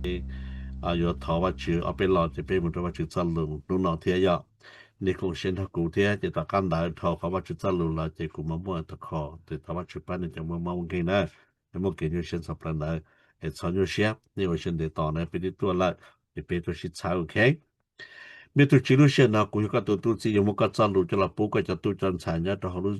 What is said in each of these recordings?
yuav thov Vajtswv ob peb lo ces peb mus rau Vajtswv txoj lus hnub no thiab yom. Nej koom siab nrog kuv thiab ces tom qab ntawd dhau qhov Vajtswv txoj lus lawm ces kuv mam muaj tham kho ces thov Vajtswv pab nej cov muaj mob muaj nkeeg na, es muaj kev nyuaj siab txog plaws ntawd es txhob nyuaj siab, nej ua siab ntev tos na, peb twb tuaj lawm ces peb tuaj sib txhawb, ok. Me tus Tswv, lub sij hawm no kuv yog koj tus tub txib yuav muab koj txoj lus coj los pub koj cov tub cov ntxhais nyob rau hauv lub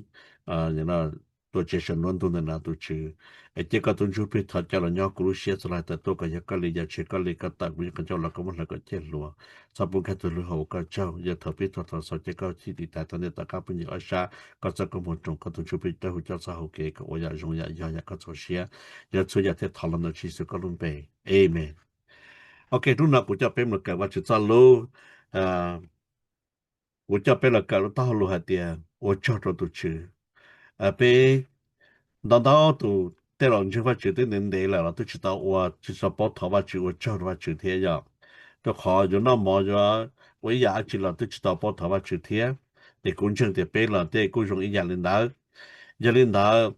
tuam tsev saum nruab ntug ntawm no tus Tswv. Es cia koj tus Ntsuj Plig thov caw los nyob kuv lub siab txhua lub sij hawm, tawm tuaj kom yog koj li, yog tsis yog koj li, koj tawm kuv yeej qhov ncauj los koj muab hlawv kom ciaj hluas. Txhob pub kiag tus hlub hauv ua koj tsaug, yog thaum pib txog thaum xaus ces koj sim tiv thaiv tau niaj tom qab phooj ywg ob sab, koj txoj koob hmoov roos koj tus Ntsuj Plig dawb huv coj txoj hau kev kom ua yam zoo yam yog yam koj txaus siab. Yog txhua yam thiaj thov los ntawm Tswv Yexus koj lub npe, amen. Ok, hnub no kuv coj peb mus kawm Vajtswv txoj lus. Kuv coj peb los kawm lub taub hau lus hais tias ua tsaug rau tus Tswv. Peb ntau ntau tus tej laus ntseeg Vajtswv twb ntev ntev lawm los twb tsis tau ua, tsis tau paub thov Vajtswv ua tsaug rau Vajtswv thiab yom. Rau qhov yuav noj mov yuav ua ib yam dab tsi los twb tsis tau paub thov Vajtswv thiab. Ces kuv ntseeg tias peb los tej kuj zoo ib yam li ntawd. Yog li ntawd,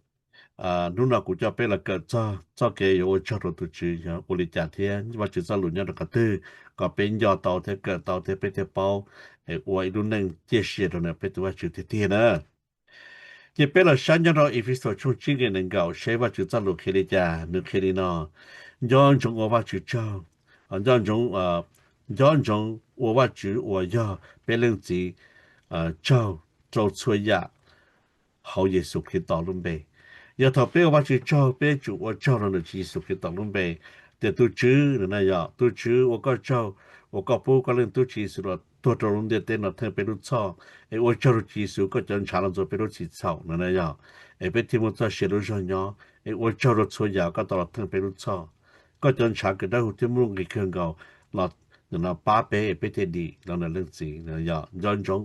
hnub no kuv coj peb los kawm txog txoj kev yuav ua tsaug rau tus Tswv yog ua li cas thiab Vajtswv txoj lus nyob rau qhov twg, kom peb nco tau thiab kawm tau thiab peb thiaj paub es ua ib lub neej ciaj sia rau ntawm peb tus Vajtswv tiag tiag na. Ces peb los saib nyob rau Efexus tshooj tsib nqe nees nkaum seb Vajtswv txoj lus qhia li cas. Nws qhia li no: Nco ntsoov ua Vajtswv tsaug, nco ntsoov, nco ntsoov ua Vajtswv uas yog peb Leej Txiv tsaug rau txhua yam hauv Yexus Khetos lub npe. Yog thaum peb ua Vajtswv tsaug, peb tsum ua tsaug rau nws Tswv Yexus Khetos lub npe, tias tus Tswv, nws na yog tus Tswv ua koj tsaug uas koj pub koj Leej Tub Tswv Yexus los tuag rau lub ntiaj teb no theej peb lub txhoj, es ua tsaug rau Tswv Yexus koj cov ntshav los ntxuav peb lub txim txhaum no na yog, es peb thiaj muaj txoj sia lub zog nyob, es ua tsaug rau txhua yam koj tau los theej peb lub txhoj. Koj cov ntshav kws dawb huv thiab muaj nqis kawg nkaus los pab peb es peb thiaj dim los ntawm Leej Txiv. Yog nco ntsoov,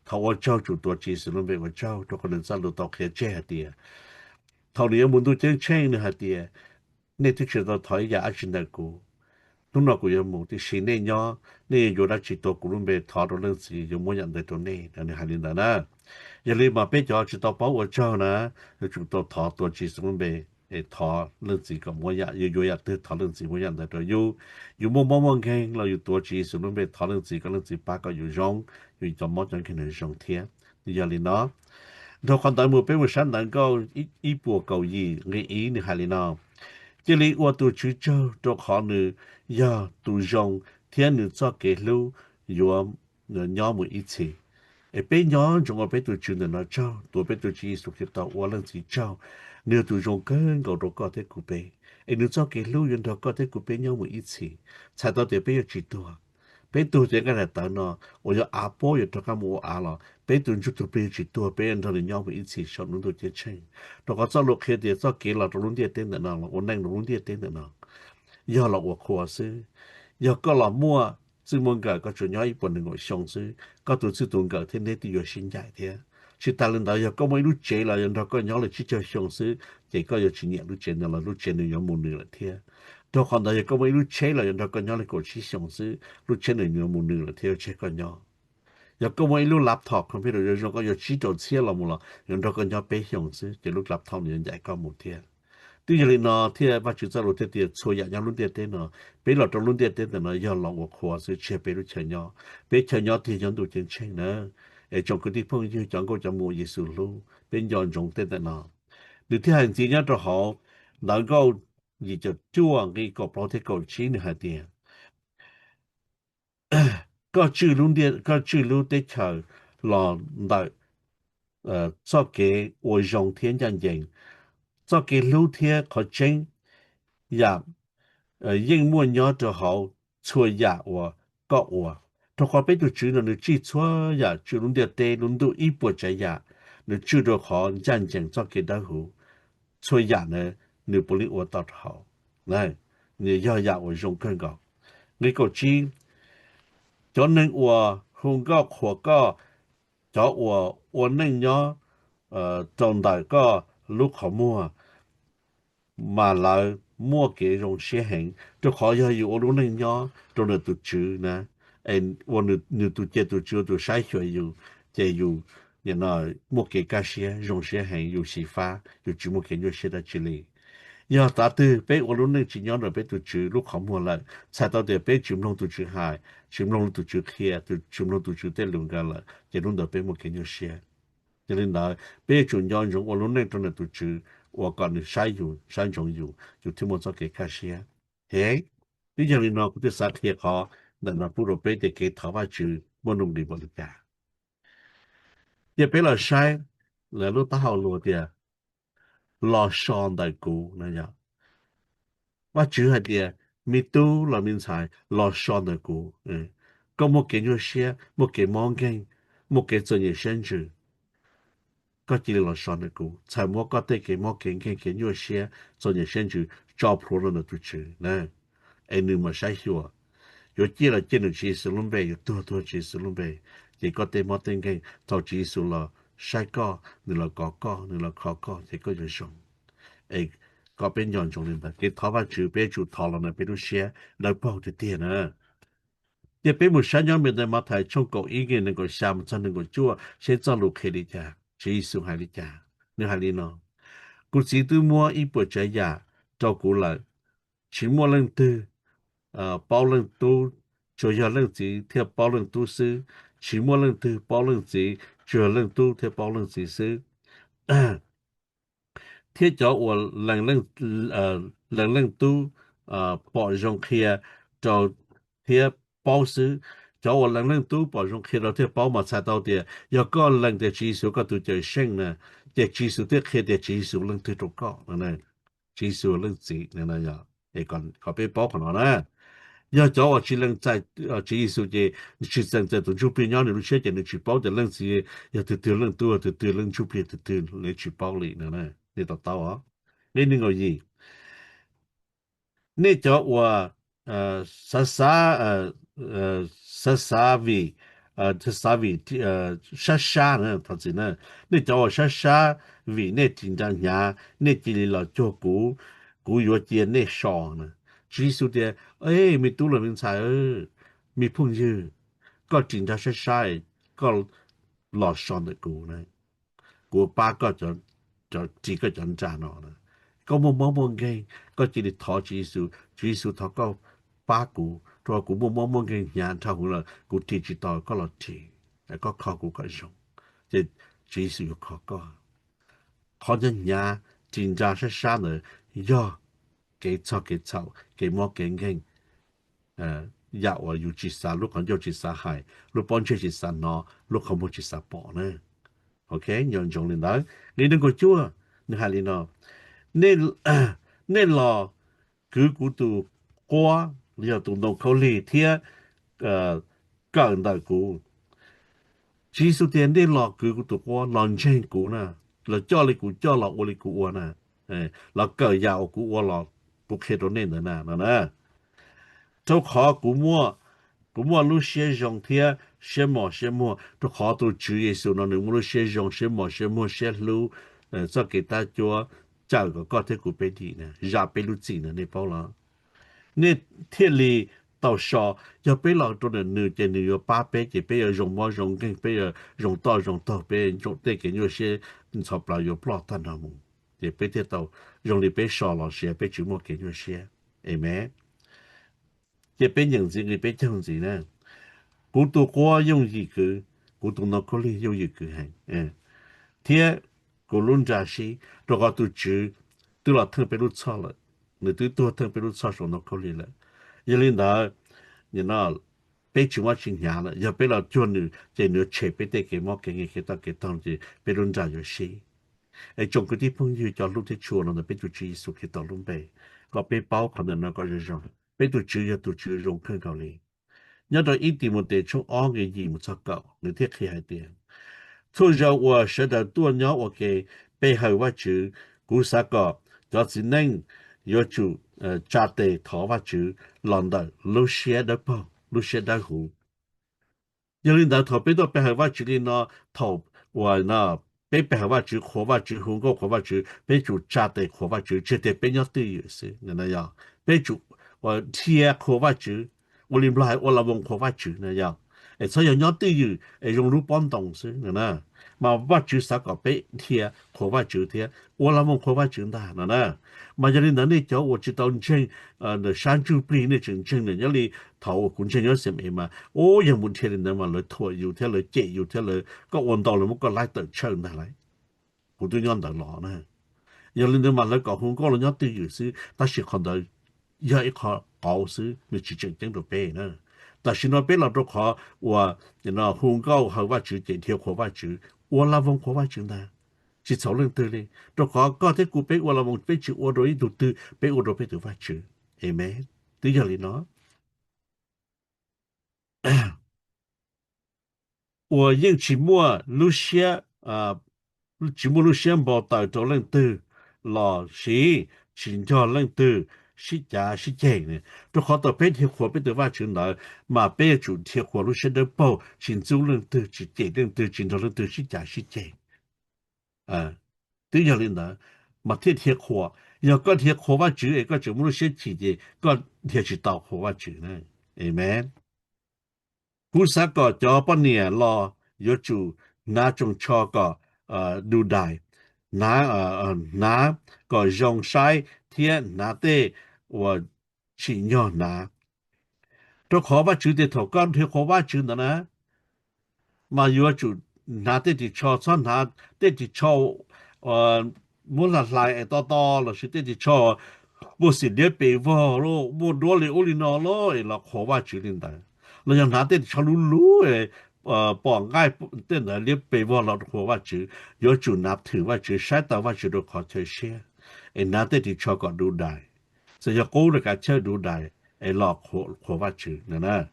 thaum ua tsaug tsum tuav Tswv Yexus lub npe ua tsaug, rau qhov nws txoj lus tau qhia tseg hais tias thaum nws yuav mus ntuj ceeb tsheej nws hais tias, nej twb tsis tau thov ib yam dab tsi ntawm kuv, hnub no kuv yuav mus, tiam sis nej nyob nej yuav yuav dab tsi tuav kuv lub npe thov rau Leej Txiv yuav muab yam ntawd rau nej, nws hais li ntawd na. Yog li mas peb cov tsis tau paub ua tsaug na, yuav tsum tau thov tuav Tswv Yexus lub npe, es thov Leej Txiv kom muab yam, yuav yuav yam twg thov Leej Txiv muab yam ntawd rau yus. Yus muaj mob muaj nkeeg los yus tuav Tswv Yexus lub npe thov Leej Txiv kom Leej Txiv pab kom yus zoo, yus cov mob cov nkeeg nws zoo thiab. Yog li no, dhau qhov ntawd mus peb mus saib Ntawv Nkauj ib puas kaum yim nqe ib nws hais li no: Cia li ua tus Tswv tsaug rau qhov nws yog tus zoo thiab nws txoj kev hlub yuav nyob mus ib txhis. Es peb nco ntsoov ua peb tus Tswv ntawm no tsaug, tuav peb tus Tswv Yexus Khetos ua Leej Txiv tsaug, nws yog tus zoo kawg nkaus rau koj thiab kuv peb, es nws txoj kev hlub yuav nrog koj thiab kuv peb nyob mus ib txhis. Txhais tau tias peb yuav tsis tuag. Peb tuag ces nqaij daim tawv no uas yog av puab yuav rov qab mus ua av los peb tus ntsuj tus plig yuav tsis tuag, peb yuav nrog nws nyob mus ib txhis saum lub ntuj ceeb tsheej. Rau qhov txoj lus qhia tias txoj kev los rau lub ntiaj teb ntawm no los ua neej rau lub ntiaj teb ntawm no yog los ua qhua xwb. Yog koj los muaj txij muaj nkawm koj tsuas nyob ib puas nees nkaum xyoo xwb, koj tus txij tus nkawm thiab neb twb yuav sib ncaim thiab. Tsis tas li ntawd, yog koj muaj ib lub tsev los yuav nrog koj nyob li tsib caug xyoo xwb, ces koj yuav tsis nyiam lub tsev ntawd los lub tsev nws yuav mus nws lawm thiab. Rau qhov ntawd yog koj muaj ib lub tsheb los yuav nrog koj nyob li kaum tsib xyoo xwb, lub tsheb nws yuav mus nws lawm thiab yuav tseg koj nyob. Yog koj muaj ib lub laptop computer zoo zoo koj yuav tsib rau txhiab los mus los yuav nrog koj nyob peb xyoos xwb ces lub laptop nws yuav ncaim koj mus thiab. Twb yog li no thiaj Vajtswv txoj lus thiaj tias txhua yam nyob lub ntiaj teb no, peb los rau lub ntiaj teb ntawm no yog los ua qhua xwb, tsis yog peb lub chaw nyob. Peb chaw nyob tiag nyob ntuj ceeb tsheej na. Es tsoom kwv tij phooj ywg cov nkauj cov muam Yexus hlub, peb nco ntsoov tej ntawm no. Nws thiaj hais ntxiv nyob rau hauv Ntawv Nkauj yim caum cuaj nqe kaum plaub thiab kaum tsib nws hais tias, koj tswj lub teb chaws los ntawm txoj kev ua zoo thiab ncaj ncees. Txoj kev hlub thiab qhov tseeb yam yeej muaj nyob rau hauv txhua yam uas koj ua. Rau qhov peb tus Tswv no nws tswj txhua yam, tswj lub ntiaj teb lub ntuj ib puas tsav yam, nws tswj rau qhov ncaj ncees txoj kev dawb huv. Txhua yam na nws puav leej ua tau rau hauv. Nws yog yam uas zoo kawg nkaus. Nqe kaum tsib, cov neeg uas hu nkauj qhuas koj, cov uas ua neej nyob rau ntawm koj lub qhov muag, mas lawv muaj kev zoo siab heev, rau qhov yog yus ua lub neej nyob rau ntawm tus Tswv na, ua nws tus, cia tus Tswv ua tus saib xyuas yus, ces yus muaj kev kaj siab zoo siab heev, yus xyiv fab, yus tsis muaj kev nyuaj siab dab tsi li. Yog tav twg peb ua lub neej tsis nyob ntawm peb tus Tswv lub qhov muag lawm, txhais tau tias peb tsis mloog tus Tswv hais, tsis mloog tus Tswv qhia, tsis mloog tus Tswv tej lus nkawd lawm, ces hnub ntawd peb muaj kev nyuaj siab. Yog li ntawd, peb yuav tsum nco ntsoov ua lub neej rau ntawm tus Tswv, ua kom nws saib yus, saib ntsoov yus, yus thiaj muaj txoj kev kaj siab. Hev, twb yog li no kuv thiaj xav qhia qhov ntawm no pub rau peb tias kev thov Vajtswv muaj nuj nqis npaum li cas. Ces peb los saib lawv lub taub hau lus tias, los so ntawm kuv no yog, Vajtswv hais tias, me tub los me ntxhais, los so ntawm kuv. Koj muaj kev nyuaj siab, muaj kev mob nkeeg, muaj kev txom nyem siab ntsws, koj cia li los so ntawm kuv. Txhais muab koj tej kev mob kev nkeeg, kev nyuaj siab, txom nyem siab ntsws tso plhuav rau ntawm tus Tswv na, es nws mam saib xyuas. Yuav ciaj los ciaj nws Tswv Yexus lub npe, yuav tuag tuag Tswv Yexus lub npe, ces koj tej mob tej nkeeg thaum Tswv Yexus los saib koj, nws los kov koj, nws los kho koj, ces koj yuav zoo. Es kom peb nco ntsoov li ntawd, kev thov Vajtswv peb yuav tsum thov los ntawm peb lub siab dawb paug tiag tiag na. Ces peb mus saib nyob me ntawm Mathais tshooj kaum ib nqe nees nkaum xya mus txog nees nkaum cuaj seb txoj lus qhia li cas, Tswv Yexus hais li cas. Nws hais li no: Kuv Txiv twb muab ib puas tsav yam rau kuv lawm, tsis muaj leej twg paub leej tub, tsuas yog leej txiv thiaj paub leej tub xwb. Tsis muaj leej twg paub leej txiv, tsuas yog leej tub thiaj paub leej txiv xwb. Thiab cov uas lees leej tub pom zoo qhia rau thiab paub xwb. Cov uas lees leej tub pom zoo qhia rau thiaj paub mas txhais tau tias yog koj lees tias Tswv Yexus koj tus Cawmseej na, ces Tswv Yexus thiaj qhia tias Tswv Yexus leej twg rau koj. Tswv Yexus leej txiv, kom peb paub qhov no na. Yog cov uas tsis lees txais Tswv Yexus ces tsis lees txais tus ntsuj plig nyob nws lub siab ces nws tsis paub tias leej txiv yog twg twg, leej tub yog twg twg, leej ntsuj plig twg twg, nws tsis paub li na. Nej to taub os. Nqe nees nkaum yim, nej cov uas xav xav, xav xav vim, xav vim sab sab, thov txim na, nej cov uas sab sab vim nej ris nra hnyav, nej cia li los cuag kuv, kuv yuav cia nej so na. Tswv Yexus tias, me tub los me ntxhais, me phooj ywg, koj ris nra sab sab, koj los so ntawm kuv na, kuv pab koj ris koj cov nra no na. Koj muaj mob muaj nkeeg, koj cia li thov Tswv Yexus, Tswv Yexus thov koj pab kuv, rau qhov kuv muaj mob muaj nkeeg hnyav nrhau hwv lawm, kuv ris tsis tau, koj los ris, koj kho kuv kom zoo. Ces Tswv Yexus yuav kho koj. Qhov hnyav hnyav ris nra sab sab ntawd yog kev txog kev txhaum, kev mob kev nkeeg, yam uas yus tsis xav, lub qhov ncauj tsis xav hais, lub pob ntseg tsis xav hnov, lub qhov muag tsis xav pom na. Ok, nco ntsoov li ntawd. Nqe nees nkaum cuaj, nws hais li no: Nej los kwv kuv tus quab, los yog tus ntoo khaub lig thiab kawm ntawm kuv. Tswv Yexus tias nej los kwv kuv tus quab, los ntseeg kuv na, los coj li kuv coj, los ua li kuv ua na, los kawm yam uas kuv ua los kuv qhia rau nej ntawd na no na. Rau qhov kuv muaj, kuv muaj lub siab zoo thiab siab mos siab muag, rau qhov tus Tswv Yexus no nws muaj lub siab zoo, siab mos siab muag, siab hlub, txoj kev tab cuab cawm kom koj thiab kuv peb dim na, zam peb lub txim na, nej paub los? Nej thiaj li tau so. Yog peb los rau ntawm nws ces nws yuav pab peb, ces peb yuav zoo mob zoo nkeeg, peb yuav zoo toj zoo taug, peb tej kev nyuaj siab ntxhov plaws yuav ploj tag nrho mus, ces peb thiaj tau zoo li peb so los sis peb tsis muaj kev nyuaj siab. Amen. Ces peb nyeem ntxiv nqe peb caug ntxiv na: Kuv tus quab yooj yim kwv, kuv tus ntoo khaub lig yooj yim kwv heev, thiab kuv lub nra sib, rau qhov tus Tswv twb los theej peb lub txhoj lawm, nws twb tuag theej peb lub txhoj saum ntoo khaub lig lawm. Yog li ntawd, peb tsis mob tsis hnyav lawm. Yog peb los cuag nws ces nws yuav tshem peb tej kev mob kev nkeeg, kev toj kev taug, ces peb lub nra yuav sib. Es tsoom kwv tij phooj ywg cov hlub thiab tshua los ntawm peb tus Tswv Yexus Khetos lub npe, kom peb paub qhov ntawm no kom zoo zoo. Peb tus Tswv yog tus Tswv zoo kawg nkaus li. Nyob rau ib Timautes tshooj ob nqe yim mus txog kaum, nws thiaj qhia hais tias, txhua zaus uas sawv daws tuaj nyob ua ke pe hawm Vajtswv, kuv xav kom cov txiv neej yuav tsum tsa tes thov Vajtswv los ntawm lub siab dawb paug, lub siab dawb huv. Yog li ntawd, thaum peb tuaj pe hawm Vajtswv li no, thaum uas peb pe hawm Vajtswv, qhuas Vajtswv, hu nkauj qhuas Vajtswv, peb tsum tsa tes qhuas Vajtswv, tsis tias peb nyob twj ywm xwb. Peb tsum dhia qhuas Vajtswv, ua li Nplog hais ua la voos qhuas Vajtswv na yog. Es txhob yog nyob twj ywm es zoo lub pob ntoo xwb no na. Mas Vajtswv xav kom peb dhia qhuas Vajtswv thiab ua laj voos qhuas Vajtswv ntag no na. Mas yog li ntawd nej cov uas tsis tau ntseeg sab ntsuj plig, nej tseem ntseeg nyob li thaum uas kuv ntseeg nyob xiam es mas, ub, yog mus dhia li ntawd mas lawv thuam yus thiab lawv cem yus thiab lawv, koj ua ntau lawv muab koj laib tawm tshaw ntag lauj. Kuv twb nyob ntawd los na. Yog li ntawd mas lawv kom hu nkauj los nyob twj ywm xwb, tab sis qhov ntawd yog ib qho qauv xwb, nws tsis tseem ceeb rau peb na. Tam sim no peb los rau qhov uas hu nkauj hawm Vajtswv ces dhia qhuas Vajtswv, ua laj voos qhuas Vajtswv ntag, tsis txhaum leej twg li. Rau qhov koj thiab kuv peb ua laj voos peb tsis ua rau ib tug twg, peb ua rau peb tus Vajtswv. Amen. Twb yog li no, uas yeej tsis muaj lub siab, tsis muaj lub siab npau taws rau leej twg los sis tsis nco leej twg sib cav sib ceg. Rau qhov tau peb dhia qhuas peb tus Vajtswv ntawd, mas peb yuav tsum dhia qhuas lub siab dawb paug, tsis ntxub leej twg, tsis cem leej twg, tsis nrog leej twg sib cav sib ceg. Twb yog li ntawd mas thiaj dhia qhuas. Yog koj dhia qhuas Vajtswv es koj tseem muaj lub siab chim ces koj dhia tsis tau qhuas Vajtswv na. Amen. Kuv xav kom cov poj niam los yuav tsum hnav tsoos tsho kom du dais, hnav kom zoo saib thiab hnav tej uas tsim nyog hnav. Rau qhov Vajtswv tias thaum koj dhia qhuas Vajtswv ntawd na, mas yuav tsum hnav tej ris tsho, txhob hnav tej ris tsho muab hlais hlais es to to lossis tej ris tsho muaj xim liab pes vog, muaj duab li ub li no los es los qhuas Vajtswv li ntawd. Los yog hnav tej ris tsho luv luv pom nqaij tej ntawd liab pes vog los qhuas Vajtswv. Yuav tsum hnav thwm Vajtswv, saib taus Vajtswv rau qhov chaw siab, es hnav tej ris tsho kom du dais. Txawm yog qub rau kav chawj du dais es los qhuas Vajtswv na.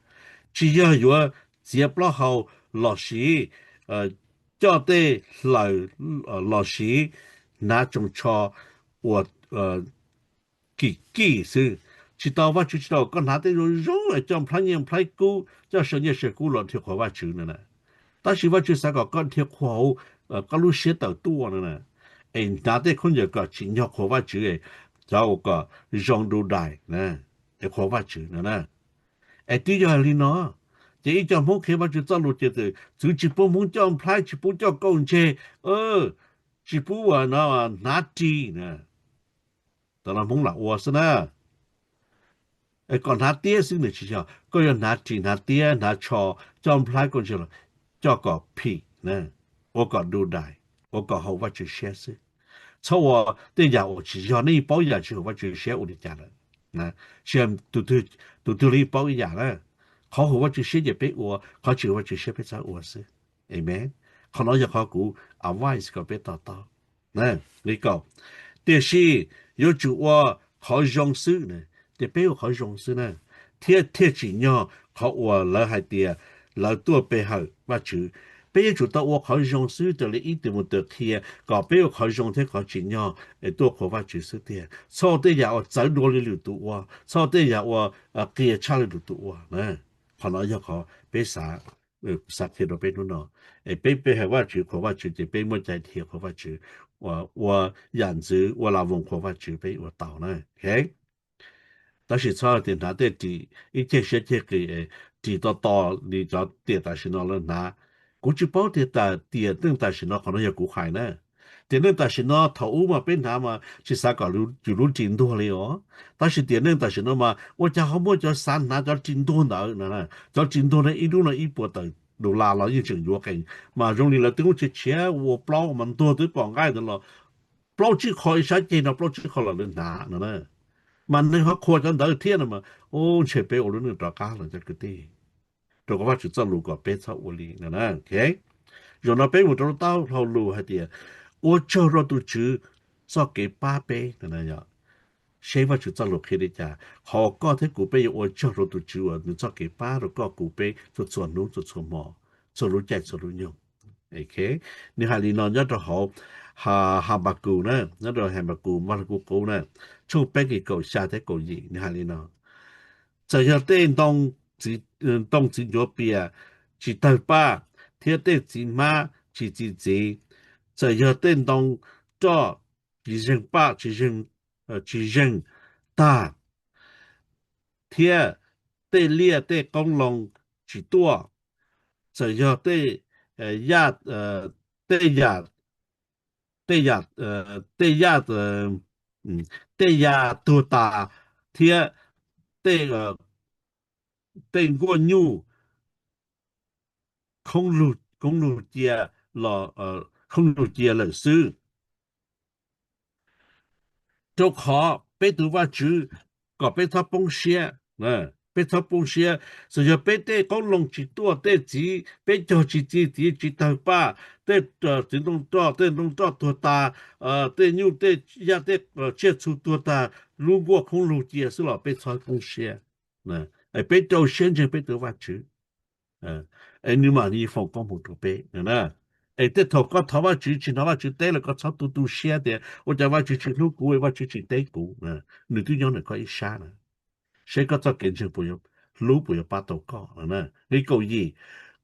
Tsis yog yuav txiav plaub hau lossis coj tej hlaws lossis hnav tsoos tsho uas kim kim xwb. Tsis tau, Vajtswv tsis tau koj hnav tej zoo zoo es coj nplhaib nyiaj nplhaib kub, coj saw nyiaj saw kub los dhia qhuas Vajtswv na. Tab sis Vajtswv xav kom koj dhia qhuas hauv koj lub siab tawm tuaj na, es hnav tej khaub ncaws kom tsim nyog qhuas Vajtswv, cov uas kom zoo du dais es qhuas Vajtswv na. Es twb yog li no, ces ib co Hmoob qhia Vajtswv txoj lus ces txwv tsis pub Hmoob coj nplhaib, tsis pub coj kauj ntseg, tsis pub hnav ris na. Tam no Hmoob lam ua xwb na. Es kom hnav tiab xwb nws tsis yog, koj yuav hnav ris hnav tiab hnav tsho, coj nplhaib kauj ntseg los coj kom phim, ua kom du dais, ua kom haum Vajtswv siab xwb. Txhob ua tej yam uas tsis yog, nej yeej paub yam tsis haum Vajtswv siab ua li cas lawm. Tsis yog tus twg los yeej paub ib yam na. Qhov haum Vajtswv siab ces peb ua, qhov tsis haum Vajtswv siab peb txhob ua xwb. Amen. Qhov no yog qhov kuv advice kom peb to taub. Li kaum, tiam sis yuav tsum ua qhov zoo xwb, ces peb ua qhov zoo xwb na, thiab thiaj tsim nyog qhov uas lawv hais tias lawv tuaj pe hawm Vajtswv. Peb yuav tsum tau ua qhov zoo xwb raws li ib tug mus tawm qhia kom peb ua qhov zoo thiab qhov tsim nyog es tuaj qhuas Vajtswv xwb tiag. Txhob tej yam uas txawv dua li lwm tus ua, txhob tej yam uas qias tshaj li lwm tus ua. Qhov no yog qhov peb xav, xav qhia rau peb hnub no. Es peb pe hawm Vajtswv qhuas Vajtswv ces peb muaj cai dhia qhuas Vajtswv, ua yam ntxwv ua la voos qhuas Vajtswv peb ua tau na. Tab sis txhob tias hnav tej ris ib ceg siab ceg qis, ris to to li cov tiam tam sim no lawv hnav. Kuv tsis paub tias tiam neej tam sim no, qhov no yog kuv hais na. Tiam neej tam sim no, thaum ub mas peb hnav mas tsis xav kom yus lub ris ntuag li os. Tab sis tiam neej tam sim no mas ua cas ho muaj cov xav hnav cov ris ntuag ntawd no. Cov ris ntuag no ib lub no ib puas tawm dollar los yeej tseem yuav qees, mas zoo li lawv twb muab tshiav tshiav ua plaub mas ntuag twb pom nqaij ntawd los plaub tsib qho ib sab ceg no, plaub tsib qho los lawv hnav no na. Mas neeg ho qhuas cov ntawd thiab no mas, ntshe peb ua lub neej rov qab lawm cov kwv tij. Rau qhov Vajtswv txoj lus kom peb txhob ua li no na. Zaum no peb mus rau lub taub hau lus hais tias ua tsaug rau tus Tswv txoj kev pab peb. Seb Vajtswv txoj lus qhia li cas, qhov uas koj thiab kuv peb yuav ua tsaug rau tus Tswv uas nws txoj kev pab rau koj kuv peb txhua txhua hnub txhua txhua hmo, txhua lub caij txhua lub nyoog. Nws hais li no nyob rau hauv Habakus na, nyob rau Habakus Vaj Lug Kub Qub na, tshooj peb nqe kaum xya thiab kaum yim, nws hais li no: Txawm yog tej ntoo txiv ncuav pias tsis tawg paj, thiab tej txiv hmab tsis txi txiv, txawm yog tej ntoo roj tsis zeeg paj, tsis zeeg tag, thiab tej liaj tej qoob loo tsis tuaj, txawm yog tej yaj, tej yam, tej yam, tej yam, tej yam tuag tas thiab tej, tej nkuaj nyuj khoob lug cia los, khoob lug cia lawm xwb. Rau qhov peb tus Vajtswv kom peb txhob poob siab, peb txhob poob siab. Txawm yog peb tej qoob loo tsis tuaj, tej txiv peb cog tsis txi, txiv tsis tawg paj, tej txiv ntoo roj, tej ntoo roj tuag tas, tej nyuj tej yaj tej tsiaj txhu tuag tas, lub nkuaj khoob lug cia xwb los peb txhob poob siab. Es peb rau siab ntseeg peb tus Vajtswv, es nws mam li foom koob hmoov rau peb. Es tej thaum koj thov Vajtswv tsis hnov Vajtswv teb los koj txhob tu tu siab tias ua cas Vajtswv tsis hlub kuv, Vajtswv tsis teb kuv. Nws twb nyob ntawm koj ib sab na, seb koj txoj kev ntseeg puas, hlub puas yuav pab tau koj. Nqe kaum yim,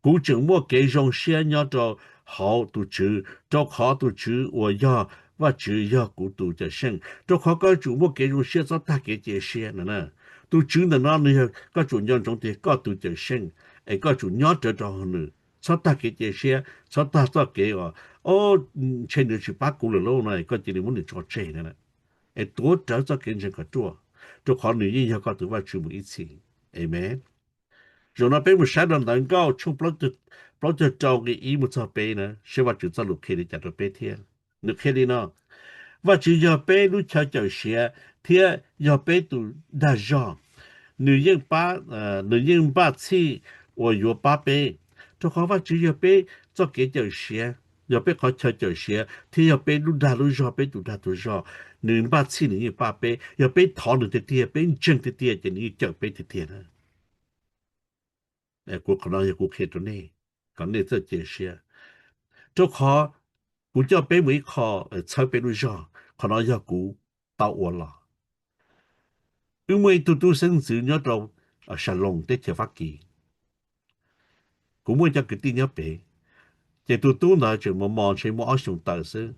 kuv tseem muaj kev zoo siab nyob rau hauv tus Tswv, rau qhov tus Tswv uas yog Vajtswv yog kuv tus Cawmseej. Rau qhov koj yuav tsum muaj kev zoo siab, txhob tag kev cia siab no na. Tus Tswv ntawm no nws yog koj tsum nco ntsoov tias koj tus Cawmseej, es koj tsum nyob rawv rau hauv nws, txhob tag kev cia siab, txhob tag txoj kev uas, o, ntshe nws tsis pab kuv lawm lauj no, koj cia li muab nws tso tseg na. Es tuav rawv txoj kev ntseeg kom ruaj, rau qhov nws yeej yog koj tus Vajtswv mus ib txhis. Amees. Zaum no peb mus saib rau Ntawv Nkauj tshooj plaub caug rau nqe ib mus txog peb na, seb Vajtswv txoj lus qhia li cas rau peb thiab. Nws qhia li no: Vajtswv yog peb lub chaw cawm siav thiab yog peb tus dag zog. Nws yeej pab, nws yeej npaj txhij uas yuav pab peb, rau qhov Vajtswv yog peb txoj kev cawm siav, yog peb qhov chaw cawm siav thiab yog peb lub dag lub zog, peb tus dag tus zog. Nws npaj txhij nws yeej pab peb, yog peb thov nws tiag tiag, peb ntseeg tiag tiag ces nws yeej cawm peb tiag tiag na. Kuv qhov no yog kuv qhia rau nej, kom nej txawj cia siab, rau qhov kuv coj peb mus ib qho, txhawb peb lub zog, qhov no yog kuv tau ua los. Wb muaj ib tug tub xeeb ntxwv nyob rau Saloos teb chaws Fab Kis. Kuv muaj cov kwv tij nyob pem, ces tus tub ntawd tseem mos mos ntshe muaj ob xyoos tawm xwb,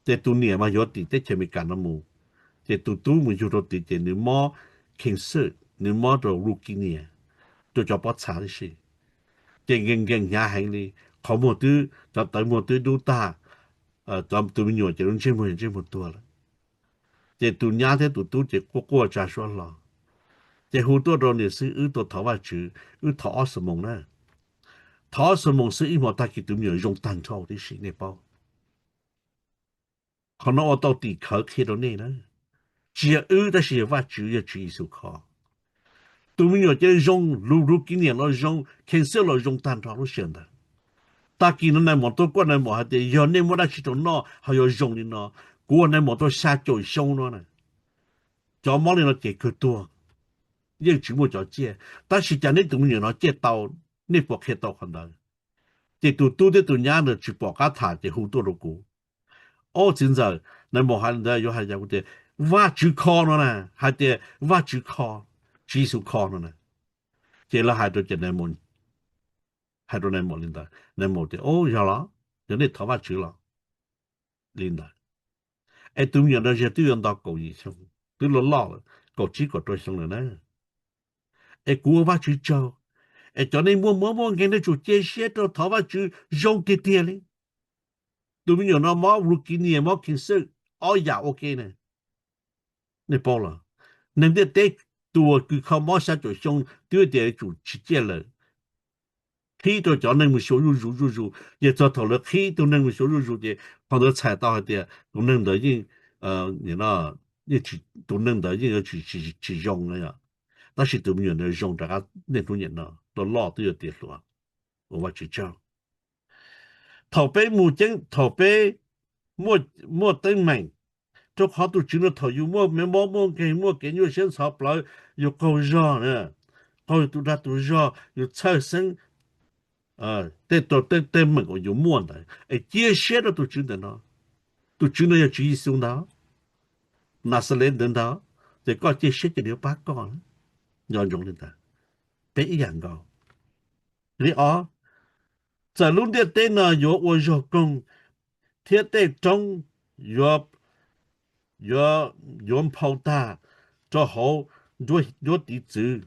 ces tus niam mas yuav tim teb chaws Amelikas no mus, ces tus tub mus yug rau tid ces nws mob cancer, nws mob rau leukemia, rau cov pob txha tib si. Ces nkees nkees hnyav heev li, qhov muag twb, cov tawv muag twb dub tag, cov tus me nyuam ces lub ntsej muag, ntsej muag tuag lawm. Ces tus nyab thiab tus tub ces quaj quaj tsa suab hlo. Ces hu tuaj rau niam xib hwb tuaj thov Vajtswv, wb thov ob xuab moos na. Thov ob xuab moos xwb ib hmos tag kis tus me nyuam zoo tag nrho tib si, nej paub. Qhov no ua tau tim khawv qhia rau nej na. Tsis yog wb tab sis yog Vajtswv, yog Tswv Yexus kho. Tus me nyuam cia li zoo, leukemia los zoo, cancer los zoo tag nrho lub sij hawm ntawd. Tag kis no nais maum tuaj kuaj nais maum hais tias yog nej muab dab tsi rau noj ho yuav zoo li no. Kuv ua nais maum tau xya caum xyoo no na, cov mob li no ces kawg tuag, yeej tsis muaj cov ciaj, tab sis cas neb tus me nyuam no ciaj tau, nej puas qhia tau qhov ntawd? Ces tus tub thiab tus nyab ntawd tsis pom qab tham ces hu tuaj rau kuv. Ob txiv ntxawm, nais maum hais li ntawd yuav hais li cas? Kuv tias Vajtswv kho no na, hais tias Vajtswv kho, Tswv Yexus kho no na. Ces lawv hais rau, ces nais maum, hais rau nais maum li ntawd, nais maum tias, o, yog los, yog nej thov Vajtswv los li ntawd. Es tus me nyuam no twb yuav nto kaum yim xyoo, twb loj loj lawm, kaum tsib kaum rau xyoo lawm na. Es kuv ua Vajtswv tsaug, es cov neeg muaj mob muaj nkeeg nej tsum cia siab rau thov Vajtswv zoo tiag tiag li. Tus me nyuam no mob leukemia, mob cancer, ob yam ua ke na. Nej paub los, neeg ntiaj teb tus uas kws kho mob xya caum xyoo twb tias tsum tsis ciaj lawm, qhib rau cov neeg mus xyuas zuj zus zuj zus, ces txog thaum lawv qhib tus neeg mus xyuas zuj zus ces qhov ntawd txhais tau hais tias tus neeg ntawd yeej, yeej, tus neeg ntawd yeej yuav tsis zoo na yom. Tab sis tus me nyuam ntawd zoo rov qab niaj hnub niam no, loj loj twb yuav tiav hluas, ua Vajtswv tsaug. Thaum peb mus ceeb, thaum peb muaj teeb meem, rau qhov tus Tswv no thaum yus muaj mob muaj nkeeg, muaj kev nyuaj siab ntxhov plawv, yus qaug zog, qaug yus tus dag tus zog, yus txhawj xeeb, tej, tej teeb meem uas yus muaj ntawd es cia siab rau tus Tswv ntawm no. Tus Tswv no yog Tswv Yexus ntag, Naxales ntawd ntag, ces koj cia siab ces nws yuav pab koj. Nco ntsoov li ntawd, peb ib yam nkaus. Li ob, txawm lub ntiaj teb no yuav ua zog koog thiab tej roob yuav, yuav nphau tag rau hauv nruab tiv txwv,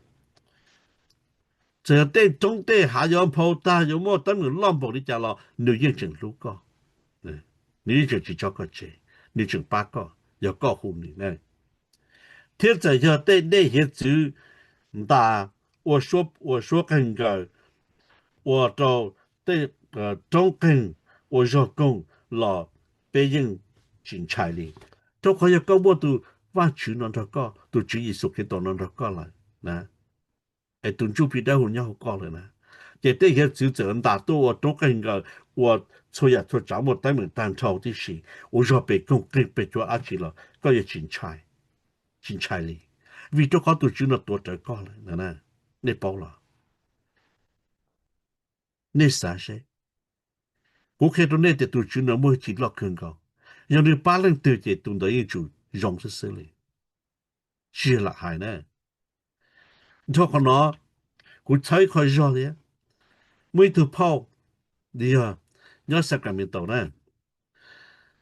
Txawm yog tej roob tej hav yuav nphau tag, yuav muaj teeb meem loj npaum li cas los nws yeej tseem hlub koj, nws yeej tseem tsis tso koj tseg, nws tseem pab koj yog koj hu nws na. Thiab txawm yog tej dej hiav txwv ntas ua suab qeeg nkaws, ua rau tej roob qeeg ua zog koog los peb yeej tsis ntshai li. Rau qhov yog koj muaj tus Vajtswv no nrog koj, tus Tswv Yexus Khetos no nrog koj lawm na, es tus Ntsuj Plig Dawb Huv nyob hauv koj lawm na, ces tej hiav txwv txawm ntas tuaj ua roob qeeg nkaws, ua txhua yam txhua tsav muaj teeb meem tag nrho tib si, ua zog pes koog qeeg pes tsua dab tsi los koj yuav tsis ntshai, tsis ntshai li, vim rau qhov tus Tswv no tuav rawv koj lawm. Nej paub los? Nej xav seb, kuv qhia rau nej tias tus Tswv no muaj hwj chim loj kawg nkaus, yog nws pab leej twg ces tus ntawd yeej tsum zoo xwb xwb li. Tsis yog lam hais na. Nrho qhov no, kuv txhawb ib qho zog thiab. Muaj ib tug phauj, yog nyob Sacramento na,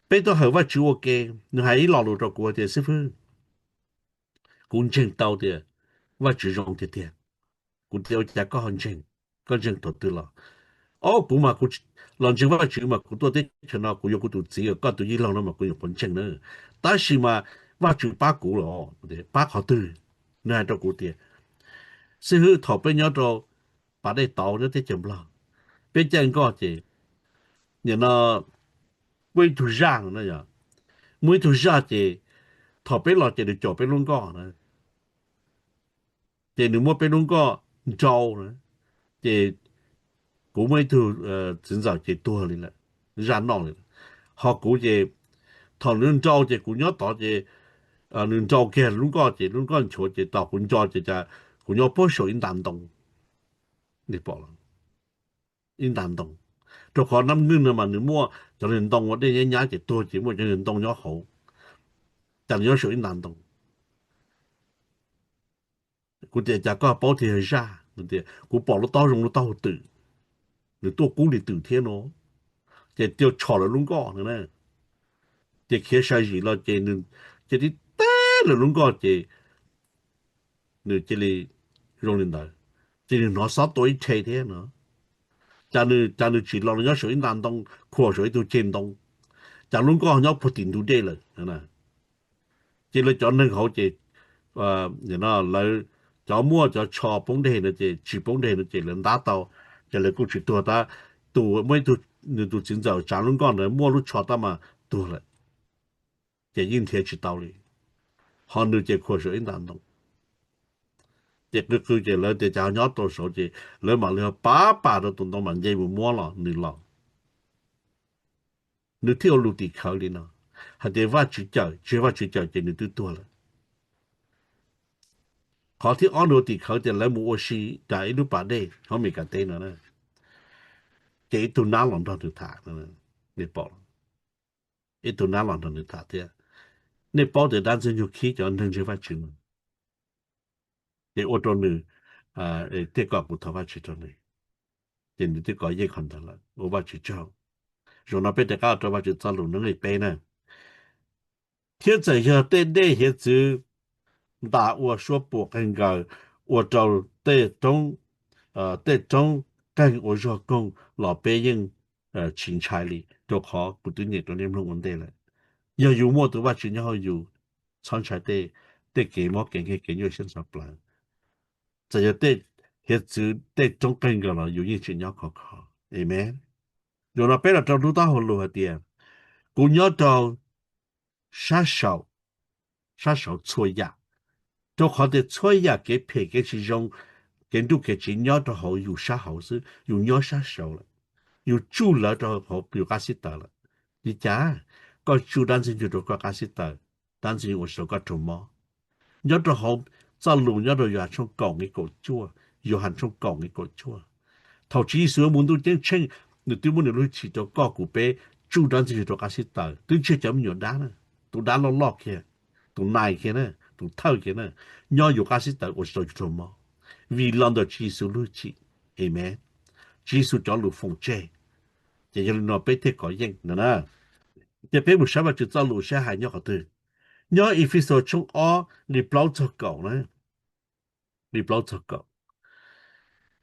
peb tuaj hawm Vajtswv ua ke, nws hais ib lo lus rau kuv tias, xib fwb, kuv ntseeg tau tias Vajtswv zoo tiag tiag. Kuv tias, ua cas koj ho ntseeg? Koj ntseeg thaum twg los? Ob, kuv mas kuv los ntseeg Vajtswv mas kuv tuaj teb chaws no kuv yuav kuv tus txiv, koj tus yij laug no mas kuv nyuam qhuav ntseeg na. Tab sis mas Vajtswv pab kuv los, pab qhov twg? Nws hais rau kuv tias, xib hwb, thaum peb nyob rau pas dej tauv nyob teb chaws Nplog, peb caij nkoj ces nim no muaj ib tug zaj no, muaj ib tug zaj ces thaum peb los ces nws caum peb lub nkoj na, ces nws muab peb lub nkoj nrau na, ces kuv muaj ib tug txiv ntxawm ces tuag li lawm, zaj noj li lawm. Ho kuv ces thaum nws nrau ces kuv nyob tod ces nws nrau kiag lub nkoj ces lub nkoj nchuav ces tos kuv nco ces cas kuv nyob puag saum ib nta ntoo, ib nta ntoo, rau qhov nab ngwj no mas nws muaj cov niag ntoo ua dej nyab nyab ces tuag ces muaj cov niag ntoo nyob hauv, cas nws nyob saum ib nta ntoo. Kuv tias, cas koj paub tias yog zaj? Nws tias, kuv pom lub taub zoo lub taub hau twm, nws tuaj kub li twm thiab no, ces cia tshom lawv lub nkoj no na, ces khiav sai zim los ces nws cia li teb lawv lub nkoj ces nws cia li zoo li ntawd, ces nws hnov xob tua ib rhe thiab no. Cas nws, cas nws tsim los nws nyob saum ib nta ntoo, khuam saum ib tug ceg ntoo, cas lub nkoj nyob puag tim ntug dej lawm. Ces lawv cov neeg hauv ces lawv cov muaj cov tsho poob deg no ces tsis poob deg no ces lawv ntab tau, ces lawv kuj tsis tuag tab. Tus muaj ib tug, nws tus txiv ntxawm tsav lub nkoj ntawd muaj lub tsho tab mas tuag lawm, ces yeej nrhiav tsis tau li. Ho nws ces khuam saum ib nta ntoo, ces qw qw ces lawv tias cas nyob rau saud ces lawv mam li ho pab pam rau tus ntoo mam nce mus muab los nws los. Nws thiaj ua lus tim khawv li no, hais tias Vajtswv cawm, tsis yog Vajtswv cawm ces nws twb tuag lawm. Qhov thib ob nws ua tim khawv tias lawv mus ua si rau ib lub pas dej hauv Mes Kas teb no, ces ib tug nab los nrog nws tham, nej paub, ib tug nab los nrog nws tham thiab. Nej paub tias dab Ntxwg Nyoog khib cov neeg ntseeg Vajtswv no, ces ua rau nws thiaj kom kuv thov Vajtswv rau nws, ces nws thiaj kov yeej qhov ntawd lawm, ua Vajtswv tsaug. Zaum no peb rov qab rau Vajtswv txoj lus neeb li peb na. Thiab txawm yog tej dej hiav txwv ntas ua suab puam qeeg nkaws, ua rau tej roob, tej roob qeeg ua zog koog los peb yeej tsis ntshai li, rau qhov kuv twb niam rau nej mloog ua ntej lawm. Yog yus muaj tus Vajtswv nyob hauv yus, txhob ntshai tej, tej kev mob kev nkeeg kev nyuaj siab ntxhov plawv. Txawm yog tej hiav txwv tej roob qeeg nkaws los yus yeej tseem nyob khov kho. Amen. Zaum no peb los rau lub taub hau lus hais tias, kuv nyob rau sab saud, sab saud txhua yam, rau qhov tias txhua yam kev phem kev tsis zoo, kev nruj kev tsiv nyob rau hauv yus sab hauv xwb, yus nyob sab saud lawm, yus tsuj lawv rau hauv yus qab xib taws lawm. Li cas? Koj tsuj dab Ntxwg Nyoog rau koj qab xib taws, dab Ntxwg Nyoog ua rau koj raug mob. Nyob rau hauv txoj lus nyob rau Yauhas tshooj kaum nqe kaum cuaj, Yauhas tshooj kaum nqe kaum cuaj, thaum Tswv Yexus yuav mus ntuj ceeb tsheej, nws twb muab nws lub hwj chim rau koj kuv peb tsuj dab Ntxwg Nyoog rau qab xib taws, twb tsis yog cov me nyuam dab na, tus dab loj loj kiag, tus nais kiag na, tus thawj kiag na, nyob yus qab xib taws ua rau yus raug mob, vim los ntawm Tswv Yexus lub hwj chim. Amen. Tswv Yexus cov lus foom tseg. Ces yog li no peb thiaj kov yeej no na. Ces peb mus saib Vajtswv txoj lus saib hais nyob qhov twg. Nyob Efexus tshooj ob nqe plaub txog kaum na, nqe plaub txog kaum.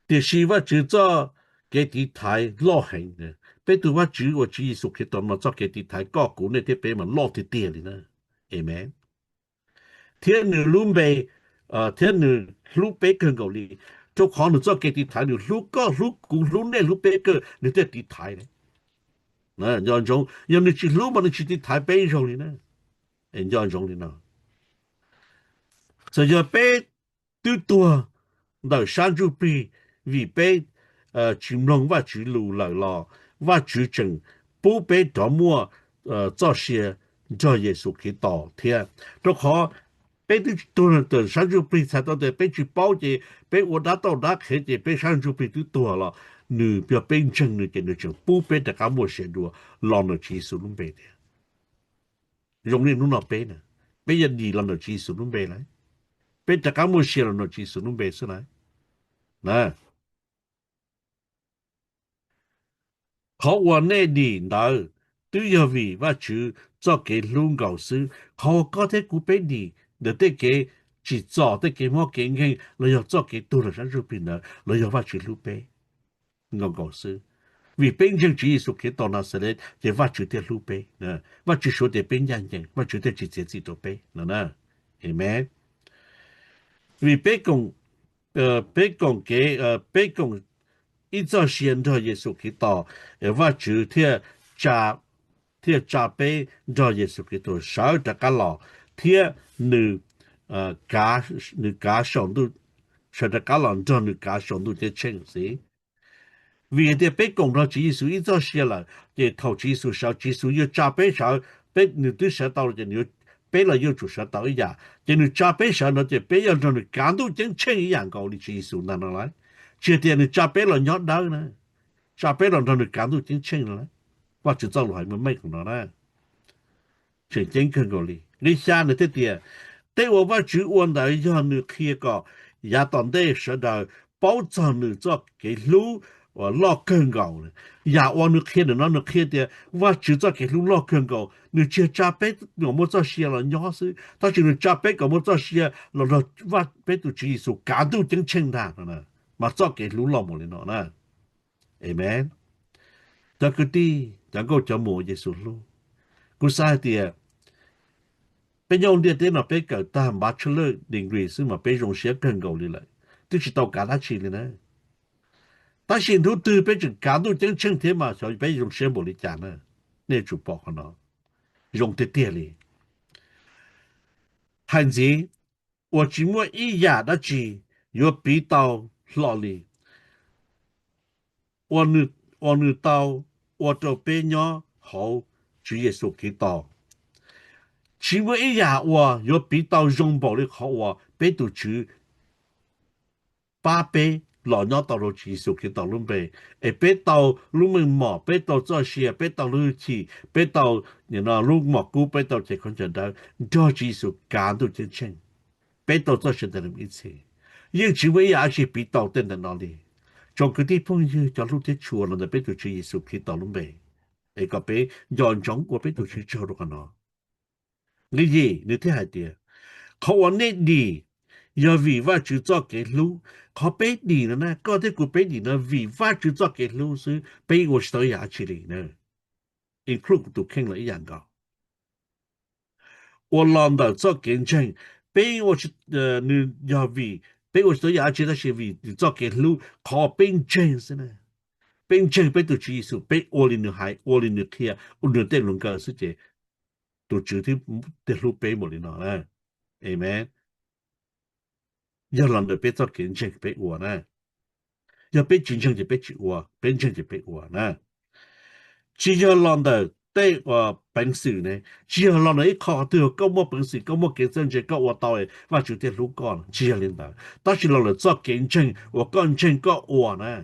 Tiam sis Vajtswv txoj kev tiv thaiv loj heev. Peb tus Vajtswv uas Tswv Yexus Khetos no txoj kev tiv thaiv koj kuv nej thiab peb mas loj tiag tiag li na. Amees. Thiab nws lub npe, thiab nws hlub peb kawg nkaus li, rau qhov nws txoj kev tiv thaiv nws hlub koj hlub kuv hlub nej hlub peb kawg nws thiaj tiv thaiv. Nco ntsoov, yog nws tsis hlub mas nws tsis tiv thaiv peb ib zaug li na. Nco ntsoov li no, txawm yog peb twb tuag ntawm sab ntsuj plig vim peb tsis mloog Vajtswv lus lawm los Vajtswv tseem pub peb rov muaj txoj sia nrog Yexus Khetos thiab. Rau qhov peb twb tuag ntawm sab ntsuj plig, txhais tau tias peb tsis paub ces peb ua dab tauj dab qhev ces peb sab ntsuj plig twb tuag los nws yog peb ntseeg nws ces nws tseem pub peb rov qab muaj sia dua los ntawm Tswv Yexus lub npe thiab. Zoo li hnub no peb na, peb yog dim los ntawm Tswv Yexus lub npe lawm, peb rov qab muaj sia los ntawm Tswv Yexus lub npe xwb lawm. Qhov uas nej dim ntawd twb yog vim Vajtswv txoj kev hlub nkaus xwb. Qhov uas koj thiab kuv peb dim ntawm tej kev tsim txom, tej kev mob kev nkeeg los yog txoj kev tuag los sab ntsuj plig ntawd los yog Vajtswv hlub peb nkaus nkaus xwb. Vim peb ntseeg Tswv Yexus Khetos Naxales ces Vajtswv thiaj hlub peb, Vajtswv suav tias peb ncaj ncees, Vajtswv thiaj tsis txiav txim rau peb no. Amees. Vim peb koom, peb koom kev, peb koom ib txoj sia nrog Yexus Khetos, Vajtswv thiaj tsa, thiaj tsa peb nrog Yexus Khetos sawv rov qab los, thiab nws, nws kav saum ntuj, sawv rov qab los nrog nws kav saum ntuj ceeb tsheej xwb. Vim hais tias peb koom nrog Tswv Yexus ib txoj sia lawm ces thaum Tswv Yexus sawv, Tswv Yexus yuav tsa peb sawv, peb, nws twb sawv tau ces peb los yuav tsum sawv tau ib yam. Ces nws tsa peb sawv no ces peb yuav nrog nws kav ntuj ceeb tsheej ib yam nkaus li Tswv Yexus ntag no lauj. Tsis hais tias nws tsa peb los nyob dawb na, tsa peb los nrog nws kav ntuj ceeb tsheej no lauj. Vajtswv txoj lus hais meej meej no na, tseem ceeb kawg nkaus li. Nqe xya nws thiaj tias, tej uas Vajtswv ua ntawd yog nws qhia kom yav tom ntej sawv daws paub txog nws txoj kev hlub uas loj kawg nkaus. Yam uas nws qhia ntawm no nws qhia tias Vajtswv txoj kev hlub loj kawg nkaus, nws tsis yog tsa peb kom muaj txoj sia los nyob xwb, tab sis nws tsa peb kom muaj txoj sia los nrog peb tus Tswv Yexus kav ntuj ceeb tsheej ntag, mas txoj kev hlub loj mus li no na. Amees. Cov kwv tij, cov nkauj cov muam Yexus hlub, kuv xav hais tias peb nyob ntiaj teb no peb kawm tag npav tshaj lawj degree xwb mas peb zoo siab kawg nkaus li lawm, twb tsis tau kav dab tsi li na. Tab sis hnub twg peb tseem kav ntuj ceeb tsheej thiab mas xyov peb zoo siab npaum li cas na. Nej tsum pom qhov no zoo tiag tiag li. Hais ntxiv, uas tsis muaj ib yam dab tsi yuav piv tau hlo li uas nws tau ua rau peb nyob hauv Tswv Yexus Khetos. Tsis muaj ib yam uas yuav piv tau zoo npaum li qhov uas peb tus Tswv pab peb los nyob tau rau Tswv Yexus Khetos lub npe, es peb tau lub meej mom, peb tau txoj sia, peb tau lub hwj chim, peb tau lub mom kub, peb tau cev khaub ncaws dawb nrog Tswv Yexus kav ntuj ceeb tsheej. Peb tau txoj sia ntawm nws ib txhis. Yeej tsis muaj ib yam dab tsi piv tau tej ntawm no li. Tsoom kwv tij phooj ywg cov hlub thiab tshua los ntawm peb tus Tswv Yexus Khetos lub npe, es kom peb nco ntsoov ua peb tus Tswv tsaug rau qhov no. Nqe yim nws thiaj hais tias, qhov uas nej dim yog vim Vajtswv txoj kev hlub. Qhov peb dim no na, koj thiab kuv peb dim no vim Vajtswv txoj kev hlub xwb, peb ua tsis tau ib yam dab tsi li na. Include kuv tus kheej los ib yam nkaus. Uas los ntawm txoj kev ntseeg, peb ua, nws yog vim peb ua tsis tau ib yam dab tsi tab sis vim nws txoj kev hlub, qhov peb ntseeg xwb na. Peb ntseeg peb tus Tswv Yexus, peb ua li nws hais, ua li nws qhia, ua nws tej lus nkawm xwb ces tus Tswv thiaj hlub peb npaum li no na. Amees. Yog los ntawm peb txoj kev ntseeg peb ua na. Yog peb tsis ntseeg ces peb tsis ua, peb ntseeg ces peb ua na. Tsis yog los ntawm tej peev xwm ne, tsis yog los ntawm ib qho twg koj muaj peev xwm, koj muaj kev txawj ntse, koj ua tau Vajtswv thiaj hlub koj, tsis yog li ntawd. Tab sis los ntawm txoj kev ntseeg uas koj ntseeg koj ua na.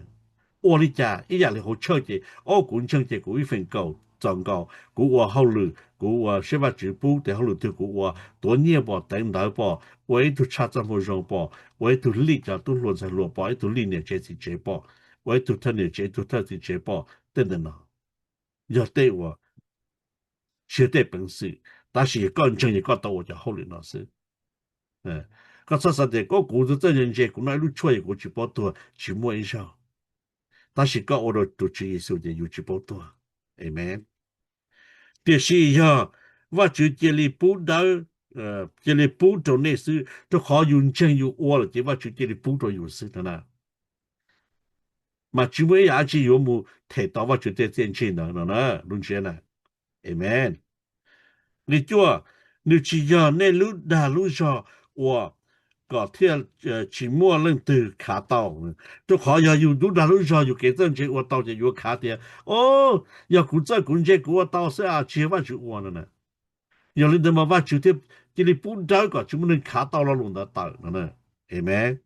Ua li cas? Ib yam li hauv church ces, o, kuv ntseeg ces kuv ib feem kaum txaus nkaus, kuv ua hauj lwm, kuv ua siab Vajtswv pub tes hauj lwm twg kuv ua, tuav nyiaj pom, teev ntawv pom, ua ib tug tshaj txoj moo zoo pom, ua ib tug lij cov tub hluas ntxhais hluas pom, ib tug lij niam tsev txiv tsev pom, ua ib tug thawj niam tsev, ib tug thawj txiv tsev pom, tej ntawm no yog tej uas tsis yog tej peev xwm, tab sis yog koj ntseeg yog koj tau ua cov hauj lwm no xwb. Koj txhob xav tias koj kuv txawj ntse ntse kuv noj ib lub tshuaj es kuv tsis paub tuag, tsis muaj ib zaug. Tab sis koj ua rau tus Tswv Yexus ces yus tsis paub tuag. Amees. Tiam sis yog Vajtswv cia li pub dawb, cia li pub rau nej xwb, rau qhov yus ntseeg yus ua lawm ces Vajtswv cia li pub rau yus xwb no na. Mas tsis muaj ib yam dab tsi yuav mus them tau Vajtswv tej txiaj ntsig ntawd no na, lub ntsiab na. Amees. Nqe cuaj, nws tsis yog nej lub dag lub zog ua kom thiaj tsis muaj leej twg khav tau. Rau qhov yog yus lub dag lub zog yus kev txawj ntse ua tau ces yuav khav tias, o, yog kuv txawj kuv ntse kuv ua tau xwb, tsis yog Vajtswv ua no na. Yog li ntawd mas Vajtswv thiaj cia li pub dawb kom tsis muaj neeg khav tau lo lus ntawd tawm no. Amees.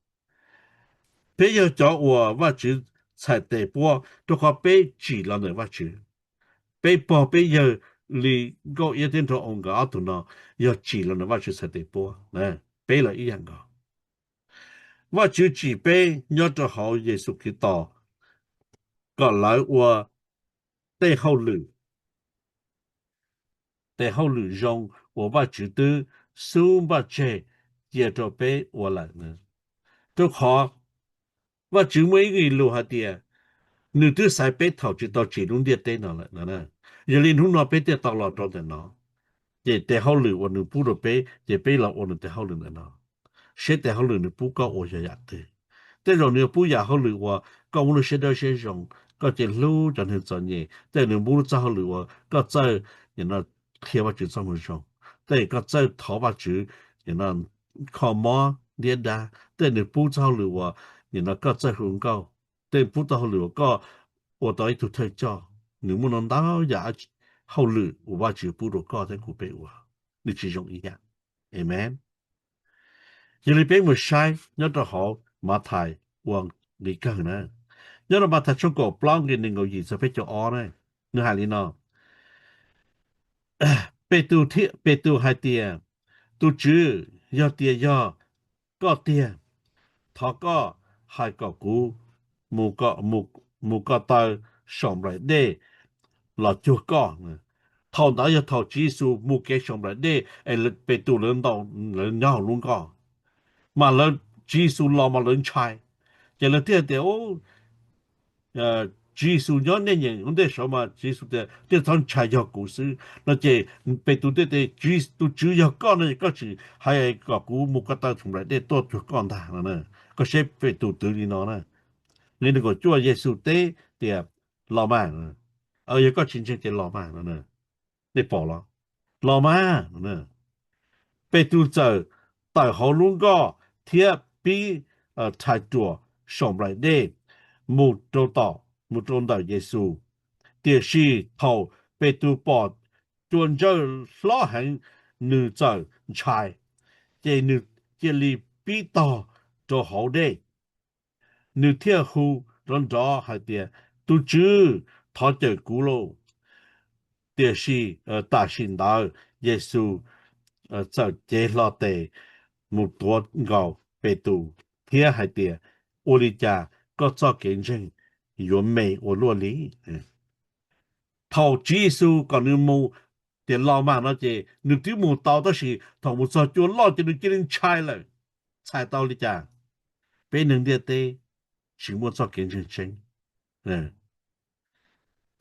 Peb yog cov uas Vajtswv txhais tes puab rau qhov peb tsim los ntawm Vajtswv. Peb pog peb yawg li Nkauj Iab thiab Nraug Oo nkawd ob tug no yog tsim los ntawm Vajtswv txhais tes puab, peb los ib yam nkaus. Vajtswv tsim peb nyob rau hauv Yexus Khetos kom lawv ua tej hauj lwm, tes hauj lwm zoo uas Vajtswv twb xub npaj tseg cia rau peb ua lawm. Rau qhov Vajtswv muaj ib nqe lus hais tias nws twb xaiv peb thaum tsis tau tsim lub ntiaj teb no lawm. Yog li hnub no peb thiaj tau los rau ntawm no, ces tes hauj lwm uas nws pub rau peb ces peb los ua nws tes hauj lwm ntawm no, seb tes hauj lwm nws pub koj ua yog yam twg. Tej zaum nws yuav pub yam hauj lwm uas koj muaj lub siab dawb siab zoo, koj cia hlub cov neeg txom nyem, tej zaum nws pub lub txoj hauj lwm uas koj txawj qhia Vajtswv txoj moo zoo, tej zaum koj txawj thov Vajtswv kho mob ntiab dab, tej zaum nws pub txoj hauj lwm uas koj txawj hu nkauj, tej zaum pub txoj hauj lwm uas koj ua tau ib tug thawj coj. Nws muaj ntau yam hauj lwm uas Vajtswv pub rau koj thiab kuv peb ua, nws tsis zoo ib yam. Amees. Yog li peb mus saib nyob rau hauv Mathais ua nqe kawg na, nyob rau Mathais tshooj kaum plaub nqe nees nkaum yim txog peb caug ob na, nws hais li no: Petus, Petus hais tias, Tus Tswv, yog tias yog koj tiag, thov koj hais kom kuv mus ko taw saum nplaim dej los cuag koj. Thaum ntawd yog thaum Tswv Yexus mus kev saum nplaim dej es Petus lawv ntaus lawv nyob hauv lub nkoj, mas lawv, Tswv Yexus los mas lawv ntshai, ces lawv thiaj tias, Tswv Yexus nyob nej nyeem ua ntej saud mas Tswv Yexus tias thiaj txhob ntshai, yog kuv xwb no. Ces Petus thiaj tias, Tus Tswv, yog koj no koj tsis hais kom kuv mus ko taw saum nplaim dej tuaj cuag koj ntag no. Koj saib Petus twv li no na. Nqe nees nkaum cuaj Yexus teb tias, Los mas, yog koj tsis ntseeg ces los mas no. Nej pom los? Los mas. Petus txawm tawm hauv lub nkoj thiab pib rhais ruam saum nplaim dej mus rau tom, mus rau ntawm Yexus. Tiam sis thaum Petus pom cua ntsawj hlob heev, nws txawm ntshai, ces nws cia li pib tog rau hauv dej. Nws thiaj hu nrov nrov hais tias, Tus Tswv, thov cawm kuv lauj! Tiam sis tam sim ntawd Yexus txawm cev hlo tes mus tuav nkaus Petus thiab hais tias, Ua li cas koj txoj kev ntseeg yuav me ua luaj li? Thaum Tswv Yexus kom nws mus tias los mas no ces nws twb mus tau, tab sis thaum mus txog cua loj ces nws cia li ntshai lawm. Txhais tau li cas? Peb neeg ntiaj teb tsis muaj txoj kev ntseeg tseeb.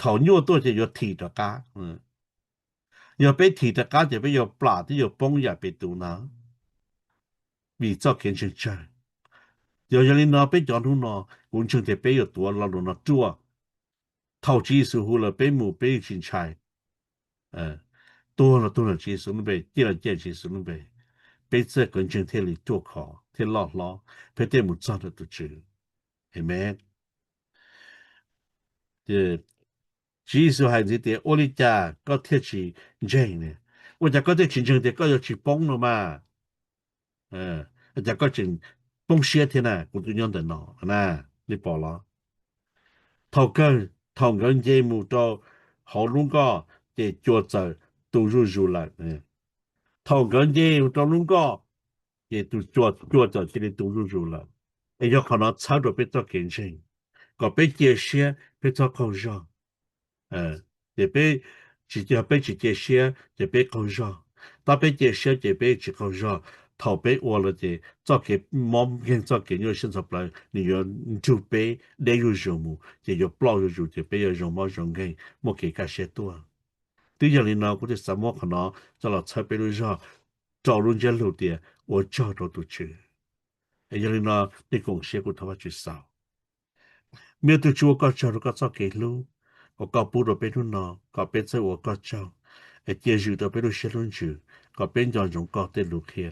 Thaum nyuaj tuaj ces yuav thim rov qab. Yog peb thim rov qab ces peb yuav plam thiab yuav poob yam Petus ntawd vim txoj kev ntseeg tsawg. Yog, yog li no peb cov hnub no kuv ntseeg tias peb yuav tuav lo lus no ruaj. Thaum Tswv Yexus hu lawm peb mus peb yeej tsis ntshai. Tuag los tuag ntawm Tswv Yexus lub npe, ciaj los ciaj Tswv Yexus lub npe, peb txoj kev ntseeg thiaj li ruaj khov thiab loj hlob, peb thiaj mus txog ntawm tus Tswv. Amees. Tswv Yexus hais ntxiv tias, Ua li cas koj thiaj tsis ntseeg? Ua cas koj thiaj tsis ntseeg tias koj yuav tsis poob no mas? Ua cas koj tseem poob siab thiab na? Kuv twb nyob ntawm no na, nej pom los? Thaum kawg, thaum nkawd nce mus rau hauv lub nkoj ces cua txawm tu zuj zus lawm. Thaum nkawd nce mus rau lub nkoj ces tus cua, cua txawm cia li tu zuj zus lawm. Es yog qhov no txhawb rau peb txoj kev ntseeg, kom peb cia siab peb txhob qaug zog. Ces peb tsis, yog peb tsis cia siab ces peb qaug zog, tab peb cia siab ces peb tsis qaug zog. Thaum peb ua lawm ces txoj kev mob nkeeg, txoj kev nyuaj siab ntxhov plawv nws yuav nrug peb deb zuj zus mus, ces yuav ploj zuj zus, ces peb yuav zoo mob zoo nkeeg, muaj kev kaj siab tuaj. Twb yog li no kuv thiaj xav muab qhov no coj los txhawb peb lub zog rau lub ntsiab lus tias ua tsaug rau tus Tswv. Es yog li no, nej koom siab kuv thov Vajtswv xaus. Me tub Tswv, ua koj tsaug rau koj txoj kev hlub uas koj pub rau peb hnub no kom peb txawj ua koj tsaug, es cia zwm rau peb lub siab lub ntsws kom peb nco ntsoov koj tej lus qhia.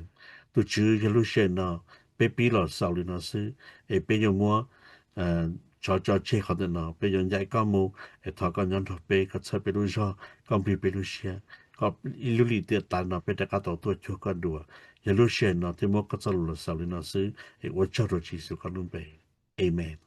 Tus Tswv, yog lub sij hawm no peb pib los xaus li no xwb, es peb yuav muab tso tseg qhov ntawm no, peb yuav ncaim koj mus, es thov koj nyob nrog peb, koj txhawb peb lub zog, koj nplij peb lub siab, kom ib lub lim tiam tas no peb rov qab tau tuaj cuag koj dua. Yog lub sij hawm no thiaj muab koj txoj lus los xaus li no xwb, es ua tsaug rau Tswv Yexus koj lub npe. Amen.